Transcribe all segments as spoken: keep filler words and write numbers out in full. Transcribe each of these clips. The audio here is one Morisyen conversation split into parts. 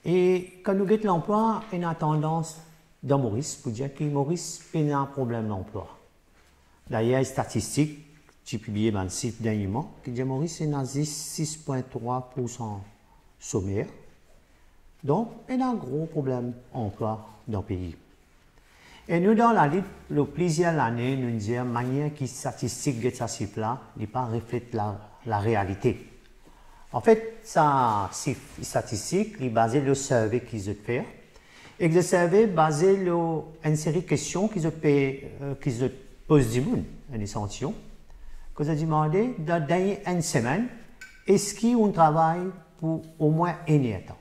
E kan nou get lanplwa, ena tandans dan Moris pou dir ki Moris pena problem lanplwa. Dayer, statistik ti pibliye bann sif dernieman ki dir Moris ena zis sis pwin trwa poursan somer. Donk, ena gro problem lanplwa dan pei. E nou dan lalit, lor plizier lane, nou dir manier ki statistik get sa sif la, li pa reflet la, larealite. Anfet, sa sif statistik, li baze lor serve ki zot fer. Ek zot serve baze lor enn seri kestion ki zot pe, eh, ki zot poz dimoun, enn esantiyon, ki zot dimande, dan dernie enn semenn, eski ou'nn travay pou omwin enn er tan?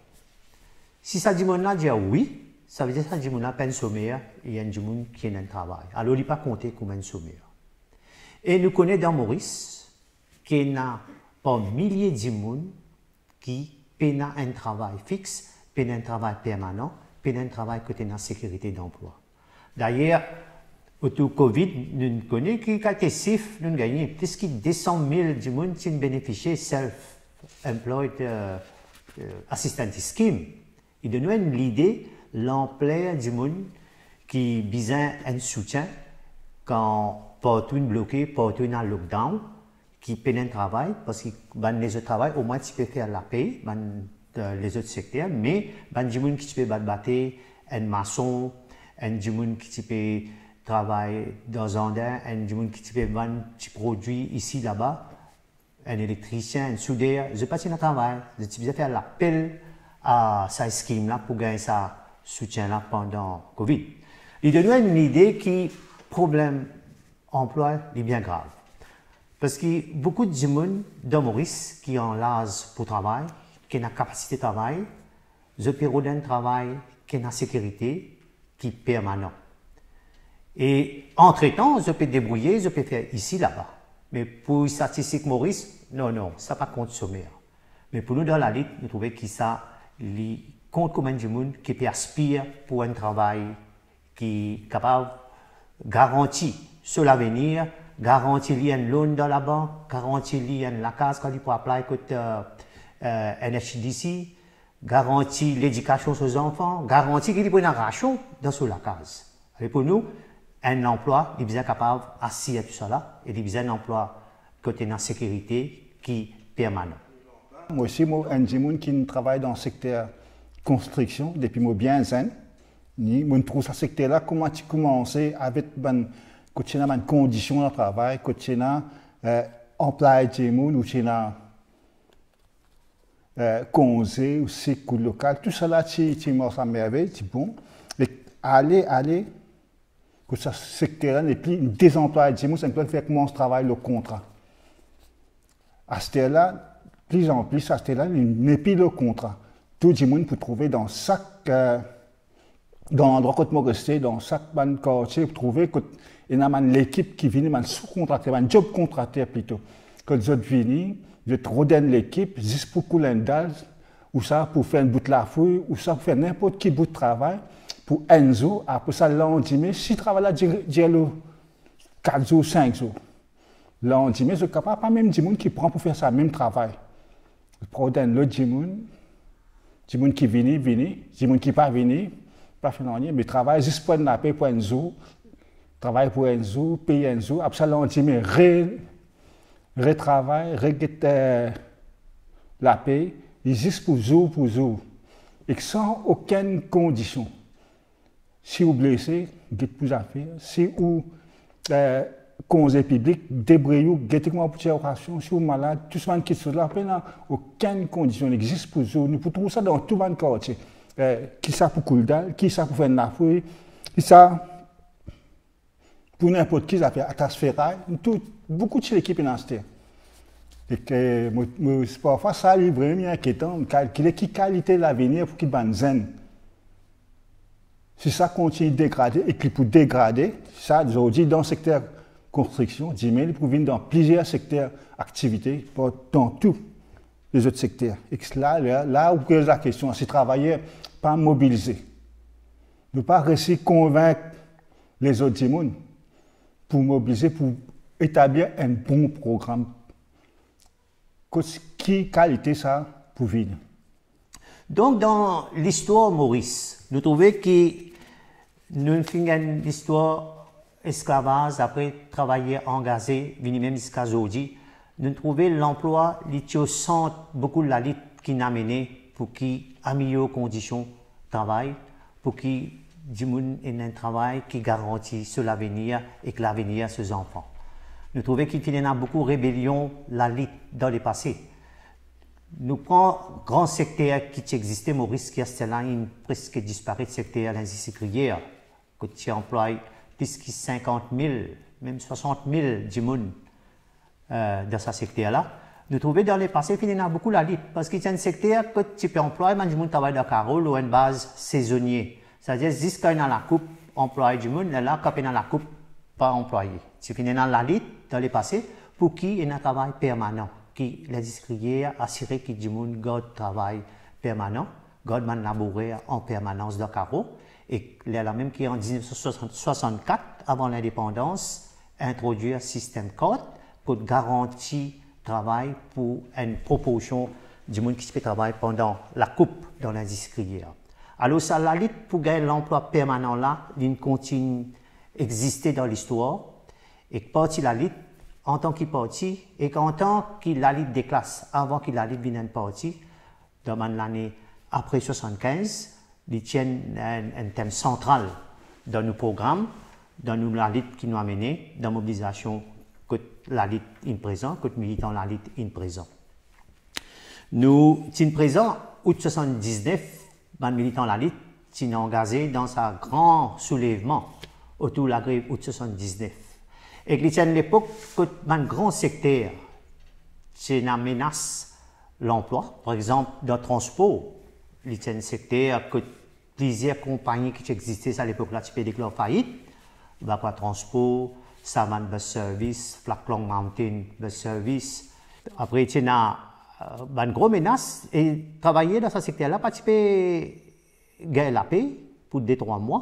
Si sa dimoun la dir wi, savedir sa dimoun la pa enn somer, li enn dimoun ki ena enn travay. Alor, li pa konte kouma enn somer. E nou kone dan Moris, ki ena par milie dimoun ki pena enn travay fix, pena enn travay permanan, pena enn travay kot ena sekirite danplwa. Dayer, otour Covid, nou kone ki kalite sif nou gagne, plis ki de san mil dimoun ti benefisie self-employed, eh, eh, assistance scheme. Li donn nou enn lide lanpler dimoun ki bizin enn soutien kan partou inn bloke, partou ena lockdown, ki pena enn travay, parski bann lezot travay omwin ti pe fer lape, bann, eh, lezot sekter, me bann dimoun ki ti pe bat bate, enn mason, enn dimoun ki ti pe travay dan zardin, enn dimoun ki ti pe vann ti prodwi isi laba, enn elektrisien, enn souder, zot pa ti ena travay, zot ti bizin fer lapel a sa skim la pou gagn sa soutien la pandan Covid. Li donn nou enn lide ki problem lanplwa, li bien grav. Parski boukou dimoun dan Moris ki an laz pou travay, ki ena kapasite travay, zot pe rod enn travay ki ena sekirite, ki permanan. E antretan, zot pe debrouye, zot pe fer isi laba. Me pou statistik Moris, non, non, sa pa kont somer. Me pou nou dan lalit, nou trouve ki sa li kont kouma enn dimoun ki pe aspir pou enn travay ki kapav garanti so lavenir, garanti li enn loan dan labank, garanti li enn lakaz kan li pou apply kot, eh, eh, N H D C, garanti ledikasion so zanfan, garanti ki li pou ena rasion dan so lakaz. E pou nou, enn lanplwa, li bizin kapav asir tousala, e li bizin enn lanplwa kot ena sekirite ki permanan. Mo osi, mo enn dimoun ki travay dan sekter konstriksion depi mo bien zenn. Ni, mo trouv sa sekter la, kouma ti koumanse avek bann, kot ti ena bann kondision dan travay, kot ti ena, eh, anplwaye dimoun, ou ti ena, eh, konze, ou sik, ou lokal, tousala ti, ti mars a mervey, ti bon. E ale, ale, kot sa sekter la nepli dezanplwaye dimoun, sa enn pla fer koumans travay lor kontra. Aster la, pli an pli, aster la, li nepli lor kontra. Tou dimoun pou trouve dan sak, eh, dan landrwa kot mo reste, dan sak bann kartie, ou trouve kot ena bann lekip ki vini, bann sou-kontrakter, bann job kontrakter plito. Kot zot vini, zot rod enn lekip, zis pou koul enn dal, ouswa pou fer enn bout lafouy, ouswa pou fer ninport ki bout travay, pou enn zour, apre sa landime, si travay la dir, dir lor kat zour, sink zour. Landime, zot kapav pa mem dimoun ki pran pou fer sa mem travay. Zot pran enn lot dimoun, dimoun ki vini, vini, dimoun ki pa vini, pa fer nanye, me travay zis pou enn lape, pou enn zour, travay pou enn zour, pey enn zour, apre sa landime, re, retravay, reget, eh, lape, li zis pou zour pou zour, ek san okenn kondision. Si ou blese, get pou zafer. Si ou, eh, konze piblik, debrouy ou, gete kouma pou tir orasion. Si ou malad, tou sa bann kiksoz la, pena okenn kondision, li zis pou zour. Nou pou trouv sa dan tou bann kartie. Eh, ki sa pou koul dal, ki sa pou fer enn lafouy, ki sa pou ninport ki zafer, atas feray, tou, boukou ti lekip ena aster. Ek mo, mo, parfwa sa li vremem inkietan, kalkile ki kalite lavenir pou kit bann zenn. Si sa kontign degrade, ek li pou degrade, sa, zordi dan sekter konstriksion, dime li pou vinn dan plizier sekter aktivite, dan tou lezot sekter. Ek la, la, la ou poz lakestion, si travayer pa mobilize, nou pa resi konvink lezot dimoun pou mobilize, pou etablir enn bon program. Kot ki kalite sa pou vini? Donk, dan listwar Moris, nou trouve ki nou finn gagn listwar esklavaz, apre travayer angaze, vini mem ziska zordi, nou trouve lanplwa li ti osant boukou lalit ki'nn amene pou ki amelior kondision travay, pou ki dimoun ena enn travay ki garanti so lavenir ek lavenir so zanfan. Nou trouve ki finn ena boukou rebelion, lalit dan lepase. Nou pran gran sekter ki ti existe Moris, ki aster la inn preske disparet, sekter lindistri kriyer, kot ti anplway plis ki sinkant mil, mem swasant mil dimoun, eh, dan sa sekter la. Nou trouve dan lepase finn ena boukou lalit, parski ti enn sekter kot ti pe anplway bann dimoun travay dan karo lor enn baz sezonie. Setadir, zis kan ena lakoup, anplway dimoun, lerla kan pena lakoup, pa anplwaye. Ti finn ena lalit dan lepase pou ki ena travay permanan, ki lindistri kriyer asire ki dimoun gard travay permanan, gard bann labourer an permanans dan karo, ek lerla mem ki an diznef san swasant-, swasannkat, avan lindepandans, introdwir sistem kart, kot garanti travay pou enn proporsion dimoun ki ti pe travay pandan lakoup dan lindistri kriyer. Alor, sa lalit pou gagn lanplwa permanan la, li'nn kontign existe dan listwar, ek parti lalit, antan ki parti, ek antan ki lalit de klas, avan ki lalit vinn enn parti, dan bann lane apre swasannkinz, li ti enn, enn, enn tem santral dan nou program, dan nou lalit ki nou amene, dan mobilizasion kot lalit inn prezan, kot militan lalit inn prezan. Nou ti'nn prezan, out swasanndiznef, bann militan lalit ti'nn angaze dan sa gran soulevman otour lagrev out swasanndiznef. Ek li ti enn lepok kot bann gran sekter ti ena menas lanplwa. Par exanp, dan transpor, li ti enn sekter kot plizier konpagni ki ti existe sa lepok la ti pe deklar fait, Vacoas Transport, Savann Bus Service, Flaklang Mountain Bus Service. Apre, ti ena, eh, bann gro menas, e travayer dan sa sekter la pa ti pe gagn lape pou de, trwa mwa,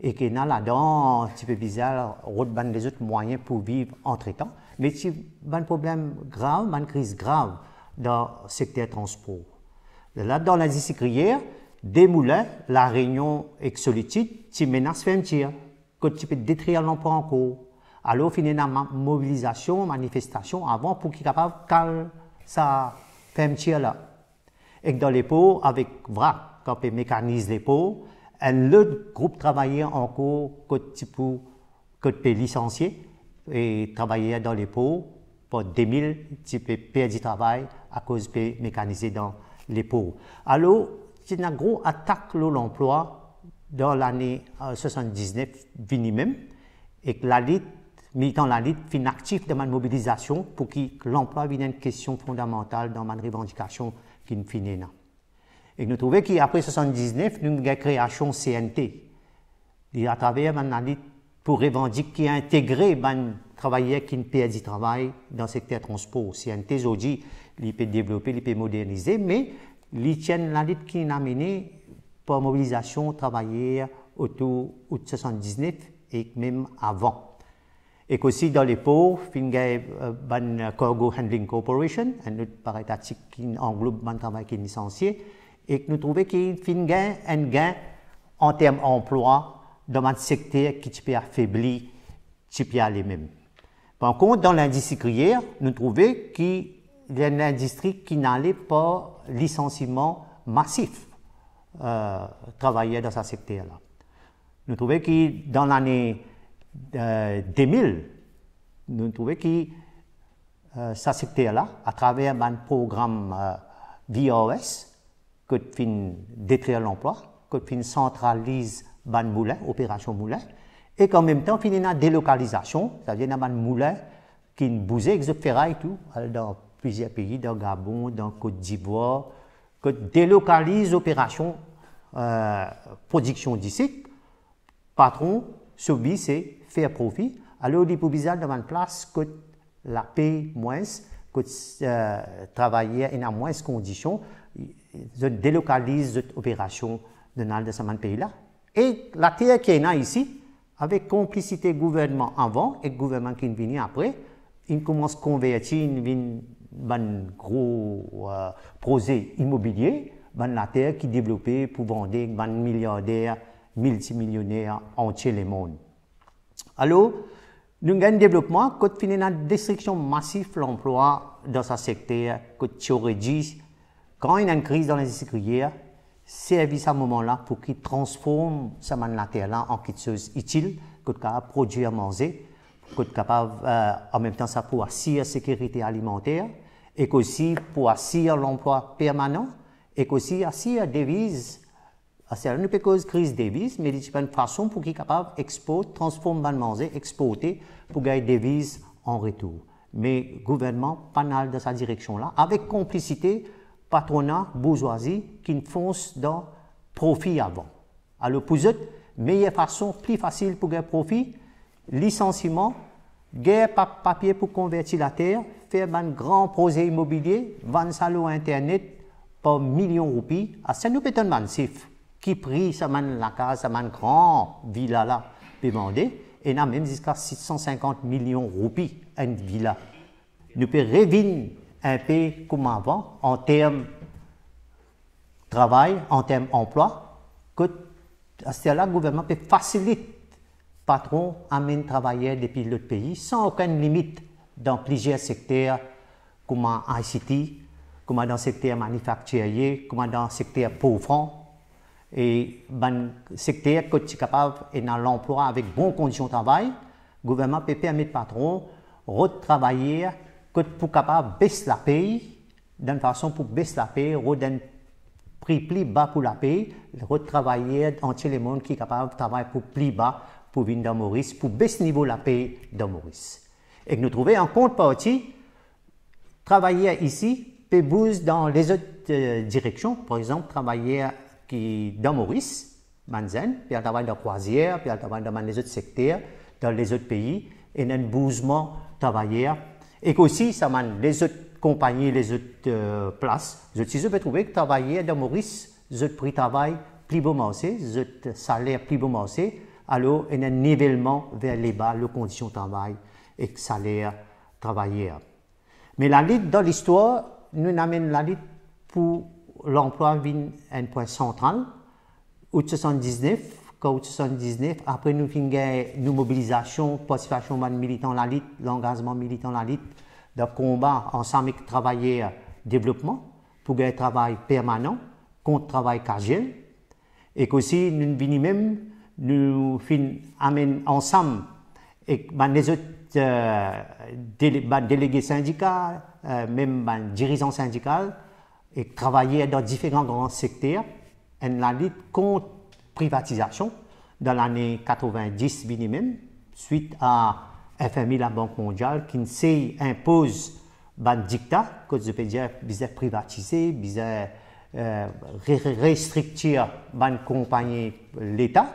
ek ena ladan ti pe bizin rod bann lezot mwayin pou viv antretan, me ti bann problem grav, bann kriz grav dan sekter transpor. Lerla, dan lindistri kriyer, de moulin, La Reynion ek Solitid, ti menas fermtir, kot ti pe detrir lanplwa ankor. Alor, finn ena ma-, mobilizasion, manifestasion avan pou ki kapav kal sa fermtir la. Ek dan lepor, avek vrak, kan pe mekaniz lepor, enn lot group travayer ankor kot ti pou, kot pe lisansie, e travayer dan lepor, par de mil, ti pe perdi travay akoz pe mekanize dan lepor. Alor, ti ena gro atak lor lanplwa dan lane, eh, swasanndiznef vini mem, ek lalit, militan lalit finn aktif dan bann mobilizasion pou ki lanplwa vinn enn kestion fondamantal dan bann revandikasion ki nou finn ena. Ek nou trouve ki apre swasanndiznef, nou gagn kreasion C N T. Li atraver bann lalit pou revandik ki integre bann travayer ki'nn perdi travay dan sekter transpor. C N T zordi, li pe devlope, li pe modernize, me li ti enn lalit ki'nn amene par mobilizasion travayer otour out swasanndiznef ek mem avan. Ek osi dan lepor, finn gagn, eh, bann Cargo Handling Corporation, enn lot parey tatik ki anglob bann travay ki lisansie, ek nou trouve ki finn gagn enn gin an term anplwa dan bann sekter ki ti pe afebli, ti pe ale mem. Par kont, dan lindistri kriyer, nou trouve ki lindistri ki'nn ale par lisansiman masif, eh, travayer dan sa sekter la. Nou trouve ki dan lane, eh, de mil, nou trouve ki, eh, sa sekter la, atraver bann program, eh, V R S, kot finn detrir lanplwa, kot finn santraliz bann moulin, operasion moulin, ek an mem tan finn ena delokalizasion, setadir ena bann moulin ki'nn bouze ek zot feray tou, al dan plizier pei, dan Gabon, dan Kot Divwar, kot delokaliz operasion, eh, prodiksion disik, patron, so bi se fer profi, alor li pou bizin al dan bann plas kot lape mwins, kot, eh, travayer ena mwins kondision, zot delokaliz zot operasion, donn al dan sa bann pei la. E later ki ena isi, avek konplisite gouvernman avan ek gouvernman ki'nn vini apre, inn koumans konverti, inn vinn bann gro, eh, proze imobilie, bann later ki devlope pou vande bann miliarder, miltimilioner antie lemond. Alor, nou gagn devlopman kot finn ena destriksion masif lanplwa dan sa sekter, kot ti ore di, kan ena enn kriz dan lindistri griyer, servi sa moman la pou ki transform sa bann later la an kiksoz itil, kot kapav prodwir manze, kot kapav, eh, anmemtan sa pou asir sekirite alimanter, ek osi pou asir lanplwa permanan, ek osi asir deviz. Aster la nou pe koz kriz deviz, me li ti pe enn fason pou ki kapav export, transform bann manze, exporte pou gagn deviz an retour. Me gouvernman pa'nn al dan sa direksion la, avek konplisite patrona, bourzwazi, ki fons dan profi avan. Alor pou zot, meyer fason, pli fasil pou gagn profi, lisansiman, gagn pa-, papie pou konverti later, fer bann gran proze imobilie, vann sa lor internet par milion roupi. Aster nou pe tann bann sif, ki pri sa bann lakaz, sa bann gran vila la pe vande, ena mem ziska sis san sinkant milion roupi enn vila. Nou pe revinn enpe kouma avan an term travay, an term anplwa, kot aster la gouvernman pe fasilit patron amenn travayer depi lot pei san okenn limit dan plizier sekter, kouma I C T, kouma dan sekter manifaktirie, kouma dan sekter pov fran, e bann sekter kot ti kapav ena lanplwa avek bon kondision travay, gouvernman pe permet patron rod travayer kot pou kapav bes lapey, dan fason pou bes lapey, rod enn pri pli ba pou lapey, rod travayer antie lemond ki kapav travay pou pli ba, pou vinn dan Moris, pou bes nivo lapey dan Moris. Ek nou trouve an kontparti, travayer isi pe bouz dan lezot, eh, direksion. Par exanp, travayer ki dan Moris, bann zenn, pe al travay dan krwazier, pe al travay dan bann lezot sekter, dan lezot pei, ena enn bouzman travayer. Ek osi, sa bann lezot konpagni, lezot, eh, plas, zot si zot pe trouve ki travayer dan Moris, zot pri travay pli bon marse, zot saler pli bon marse, alor ena enn nivelman ver leba lor kondision travay ek saler travayer. Me lalit dan listwar, nou amenn lalit pou lanplwa vinn enn pwin santral. Out swasanndiznef, kan out swasanndiznef, apre nou finn gagn nou mobilizasion, partisipasion bann militan lalit, langazman militan lalit, dan konba ansam ek travayer devlopman, pou gagn travay permanan, kont travay kaziel. Ek osi, nou vini mem, nou finn amenn ansam ek bann lezot, eh, dele-, bann delege sindikal, eh, mem bann dirizan sindikal, ek travayer dan diferan gran sekter, enn lalit kont privatizasion dan lane katrovindis vini mem, swit a F M I, Labank Mondial, ki'nn sey inpoz bann dikta, kot zot pe dir bizin privatize, bizin, eh, re-, re-, restriktir bann konpagni Leta,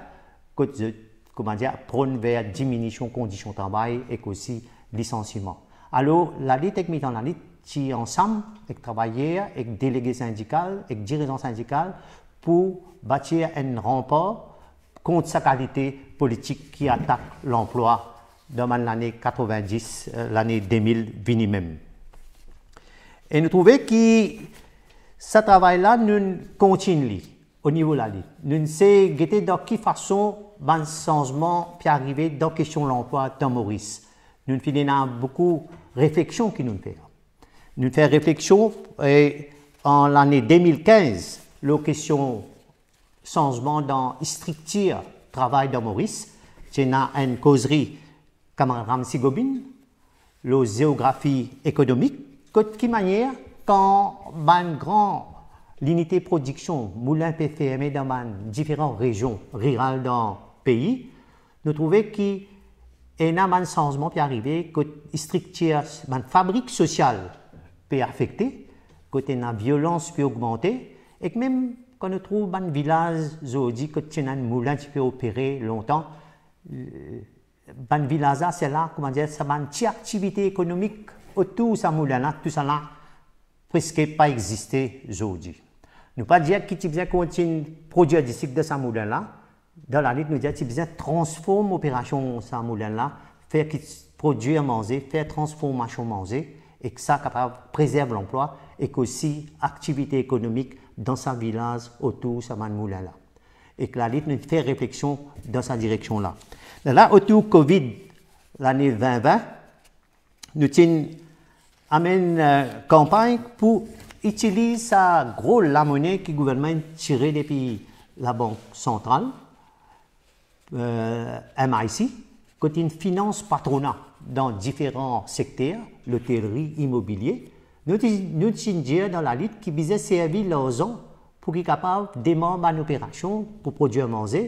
kot zot, kouma dir, pronn ver diminision kondision travay ek osi lisansiman. Alor, lalit ek militan lalit ti ansam, ek travayer, ek delege sindikal, ek dirizan sindikal, pou batir enn ranpar kont sa kalite politik ki atak lanplwa dan bann lane katrovindis, eh, lane de mil vini mem. E nou trouve ki sa travay la, nou kontign li o nivo lalit. Nou sey gete dan ki fason bann sanzman pe arive dan kestion lanplwa dan Moris. Nou finn ena boukou refleksion ki nou fer. Nou fer refleksion, eh, an lane de mil kinz, lor kestion sanzman dan striktir travay dan Moris, ti ena enn kozri kamarad Ramsy Gobin lor zeografi ekonomik, kot ki manier kan bann gran linite prodiksion, moulin pe ferme dan bann diferan rezion riral dan pei, nou trouve ki ena bann sanzman pe arive, kot striktir bann fabrik sosial pe afekte, kot ena violans pe ogmante, ek mem kan nou trouv bann vilaz zordi kot ti ena enn moulin ti pe opere lontan, eh, bann vilaz la, sela, kouma dir, sa bann ti aktivite ekonomik otour sa moulin la, tousala preske pa existe zordi. Nou pa dir ki ti bizin kontign prodwir disik dan sa moulin la, dan lalit nou dir ti bizin transform operasion sa moulin la, fer ki prodwir manze, fer transformasion manze, ek sa kapav prezerv lanplwa, ek osi aktivite ekonomik dan sa vilaz, otour sa bann moulin la. Ek Lalit, nou fer refleksion dan sa direksion la. Lerla, otour Covid lane vin vin, nou ti amenn, eh, kanpagn pou itiliz sa gro lamone ki gouvernman inn tire depi Labank Santral, eh, M I C, kot inn finans patrona dan diferan sekter, lotelri, imobilie. Nou ti, nou ti dir dan Lalit ki bizin servi larzan pou ki kapav demar bann operasion pou prodwir manze,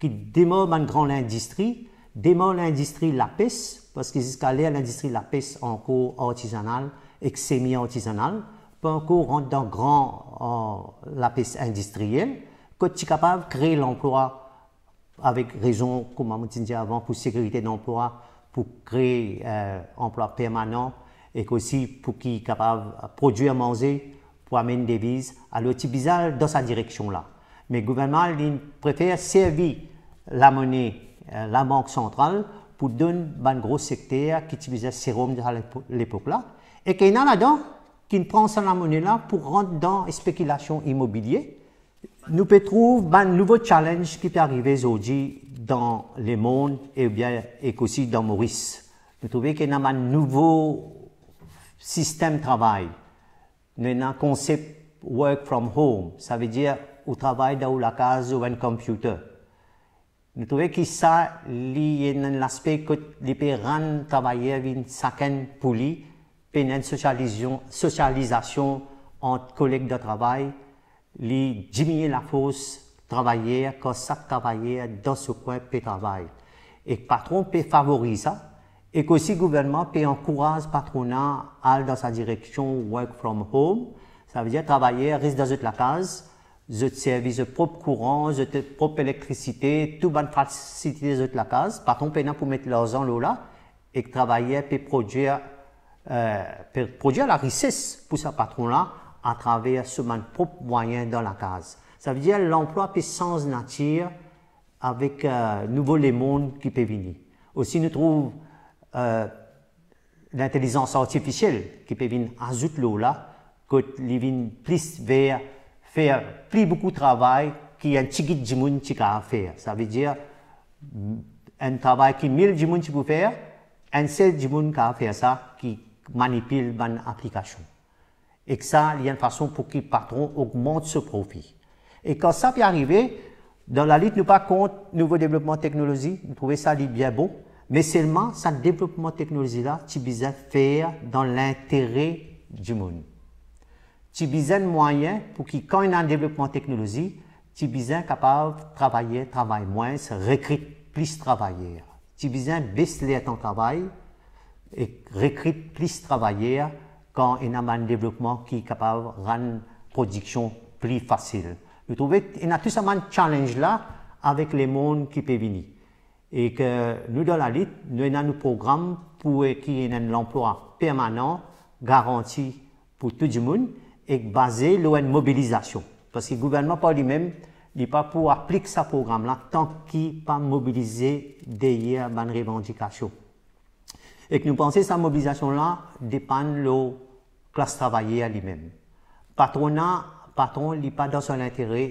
ki demar bann gran lindistri, demar lindistri lapes, parski ziska ler lindistri lapes ankor artizanal ek semi artizanal, pa ankor rant dan gran, eh, lapes indistriel, kot ti kapav kree lanplwa avek rezon, kouma mo ti dir avan, pou sekirite danplwa, pou kree, eh, anplwa permanan, ek osi pou ki kapav prodwir manze, pou amenn deviz. Alor, ti bizin al dan sa direksion la. Me gouvernman, li prefer servi lamone, eh, Labank Santral pou donn bann gro sekter ki ti bizin serum dan sa lepo-, lepok la. Ek ena ladan ki pran sa lamone la pou rant dan spekilasion imobilie. Nou pe trouv bann nouvo challenge ki pe arive zordi dan lemond e bien, ek osi dan Moris. Nou trouve ki ena bann nouvo sistem travay. Nou ena konsep work from home, savedir ou travay dan ou lakaz, ou enn computer. Nou trouve ki sa, li ena enn laspe kot li pe rann travayer vinn sakenn pou li, pena enn sosializion-, sosializasion ant koleg dan travay, li diminie lafors travayer, kan sak travayer dan so kwin pe travay. Ek patron pe favoriz sa, ek osi gouvernman pe ankouraz patrona al dan sa direksion work from home, savedir travayer res dan zot lakaz, zot servi zot prop kouran, zot prop elektrisite, tou bann fasilite zot lakaz, patron pena pou met larzan lor la, ek travayer pe prodwir, eh, pe prodwir larises pou sa patron la atraver so bann prop mwayin dan lakaz. Savedir lanplwa pe sanz natir avek, eh, nouvo lemond ki pe vini. Osi nou trouv, eh, lintelizans artifisiel ki pe vinn azout lor la, kot li vinn plis ver fer pli boukou travay ki enn tigit dimoun ti kapav fer. Savedir, enn travay ki mil dimoun ti pou fer, enn sel dimoun kapav fer sa, ki manipil bann aplikasion. Ek sa, li enn fason pou ki patron ogmant so profi. E kan sa pe arive, dan Lalit nou pa kont nouvo devlopman teknolozi, nou trouve sa li bien bon, me selman sa devlopman teknolozi la ti bizin fer dan lintere dimoun. Ti bizin mwayin pou ki kan ena devlopman teknolozi, ti bizin kapav travayer travay mwins, rekrit plis travayer. Ti bizin bes lertan travay e rekrit plis travayer kan ena bann devlopman ki kapav rann prodiksion pli fasil. Nou trouve ena tou sa bann challenge la avek lemond ki pe vini. Ek nou dan Lalit, nou ena nou program pou ki ena enn lanplwa permanan, garanti pou tou dimoun, ek baze lor enn mobilizasion. Parski gouvernman par limem, li pa pou aplik sa program la tan ki pa mobilize deryer bann revandikasion. Ek nou panse sa mobilizasion la depann lor klas travayer limem. Patrona, patron, li pa dan so lintere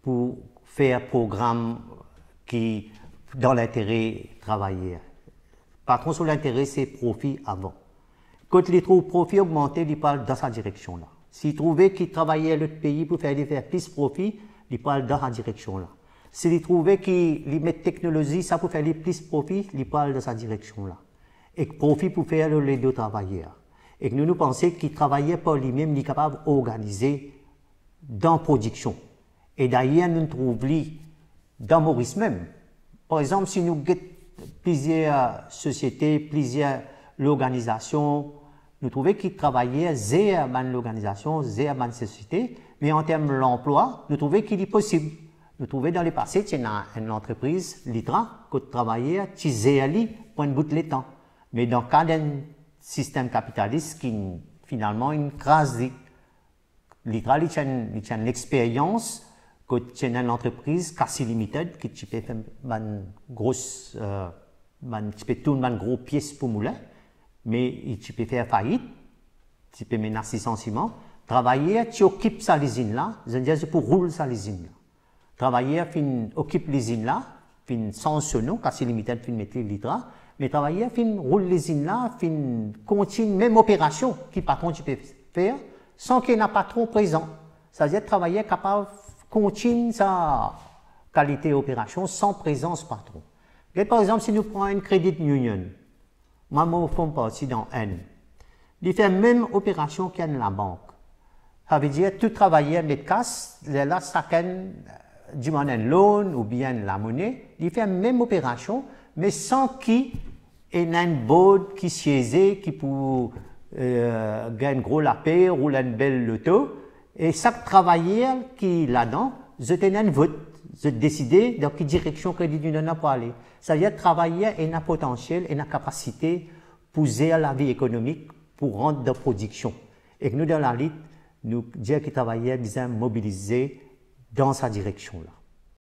pou fer program ki dan lintere travayer. Patron so lintere se profi avan. Kot li trouv profi ogmante, li pou al dan sa direksion la. Si li trouve ki travayer lot pei pou fer li fer plis profi, li pou al dan sa direksion la. Si li trouve ki li met teknolozi, sa pou fer li plis profi, li pou al dan sa direksion la. Ek profi pou fer lor ledo travayer. Ek nou, nou panse ki travayer par limem, li kapav organize dan prodiksion. E dayer, nou trouv li dan Moris mem. Par exanp, si nou get plizier sosiete, plizier lorganizasion, nou trouve ki travayer zer bann lorganizasion, zer bann sosiete, me an term lanplwa, nou trouve ki li posib. Nou trouve dan lepase, ti ena enn lantrepriz, Litra, kot travayer ti zer li pou enn bout letan. Me dan kad enn sistem kapitalis ki finalman inn kraz li, Litra, li ti enn, li ti enn lexperyans kot ti ena enn lantrepriz, Kasi Limited, ki ti pe fer bann gros, eh, bann, ti pe tourn bann gro pies pou moulin, me li ti pe fer fait, ti pe menas lisansiman, Travayer ti okip sa lizinn la, zot dir zot pou roul sa lizinn la. Travayer finn okip lizinn la, finn sanz so nom, Cassy Limited finn met li Litra, me travayer finn roul lizinn la, finn kontign mem operasion ki patron ti pe fer, san ki ena patron prezan. Savedir travayer kapav kontign sa kalite operasion san prezans patron. Get par exanp, si nou pran enn credit union, mwa mo form parti dan enn. Li fer mem operasion ki enn labank. Savedir tou travayer met kas, lerla sakenn, eh, dimann enn loan oubien enn lamone, li fer mem operasion, me san ki ena enn board ki sieze, ki pou, eh, gagn gro lape, roul enn bel loto, e sak travayer ki ladan, zot ena enn vot, zot deside dan ki direksion credit union la pou ale. Savedir travayer ena potansiel, ena kapasite pou zer lavi ekonomik, pou rant dan prodiksion. Ek nou dan lalit, nou dir ki travayer bizin mobilize dan sa direksion la.